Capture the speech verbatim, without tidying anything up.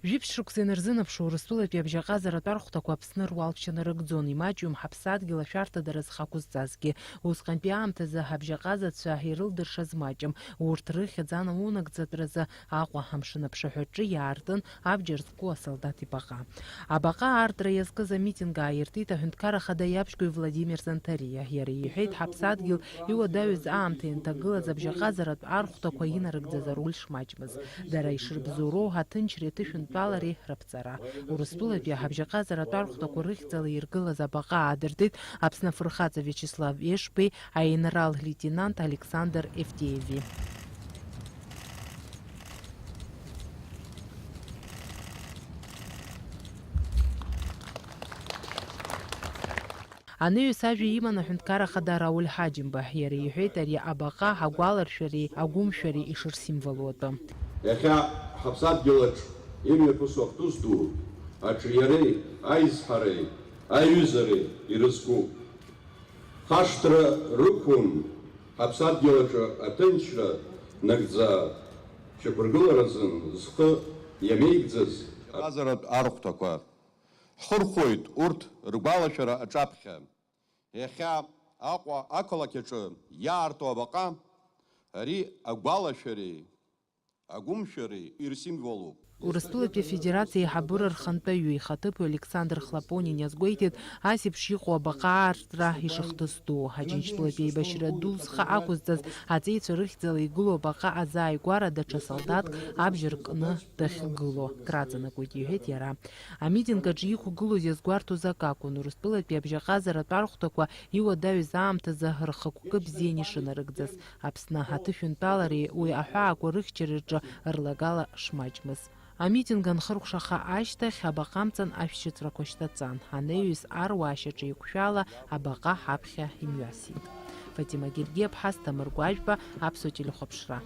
Жәиԥшь шықәса инарзынаԥшуа Урыстәылатәи абжьаҟазаратә архәҭақәа Аԥсны руалԥшьа нарыгӡон, имаҷҩым ҳаԥсадгьыл ашәарҭадара зхақәызҵазгьы. Усҟантәи аамҭазы абжьаҟазацәа ирылдыршаз маҷым. Урҭ рыхьӡ анаунагӡатәразы Аҟәа амшын аԥшаҳәаҿы иаартын абџьар зку асолдаҭ ибаҟа. Абаҟа аартра иазкыз амитинг ааиртит аҳәынҭқарра ахада Иаԥшьгои Владимир Занҭариа. Иара иҳәеит, ҳаԥсадгьыл иуадаҩыз аамҭа ианҭагылаз абжьаҟазаратә архәҭақәа инарыгӡаз аруль шмаҷмыз. Дара ишырбзоуроу, аҭынчреи аҭышәынтәалареи раԥҵара. Урыстәылатәи аҳабжьаҟазаратә архәҭақәа рыхьӡала иргылаз абаҟа аадыртит Аԥсны афырхаҵа Виачеслав Ешбеи аинрал-леитенант Александр Евтееви. Анаҩс ажәа иман аҳәынҭқар ахада Рауль Ҳаџьымба. Иара иҳәеит ари абаҟа агәаларшәареи агәымшәареи ишырсимволу атәы. Иахьа ҳаԥсадгьылаҿ имҩаԥысуа ахҭыс ду аҿиареи аизҳареи аиҩызареи ирызку. Хашҭра рықәым ҳаԥсадгьыл аҿы аҭынчра нагӡа шьақәыргыларазын зхы иамеигӡаз. Ҟазаратә архәҭақәа ҳхырхәоит урҭ ргәалашәара аҿаԥхьа. Иахьа Аҟәа ақалақь аҿы иаарту абаҟа ари агәалашәареи агәымшәареи ирсимволуп. Урыстәылатәи Афедерациа аиҳабыра рхантәаҩы ихаҭыԥуаҩ Александр Хлопонин иазгәеиҭеит, ас еиԥш иҟоу абаҟа аартра ишыхҭысду. Аџьынџьтәылатәи еибашьра ду зхы ақәызҵаз аҵеицәа рыхьӡала игылоу абаҟа азааигәара даҽа солдаҭк абџьар кны дахьгылоу краҵанакуеит, иҳәеит иара. Амитинг аҿы иқәгылоз иазгәарҭоз акы акәын, Урыстәылатәи абжьаҟазаратә архәҭақәа иуадаҩыз аамҭазы рхықәкы бзиан ишынарыгӡаз, Аԥсны аҭышәынтәалареи уи аҳәаақәа рыхьчареи рҿы рлагала шмаҷмыз. Амитинг анхыркәшаха ашьҭахь, абаҟа амҵан ашәшьыҵәрақәа шьҭаҵан, анаҩс аруаа шьаҿеиқәшәала абаҟа ҳаԥхьа имҩасит. Фатима Гергиаԥҳа, Асҭамыр Гәажәба, Аԥсуа телехәаԥшра.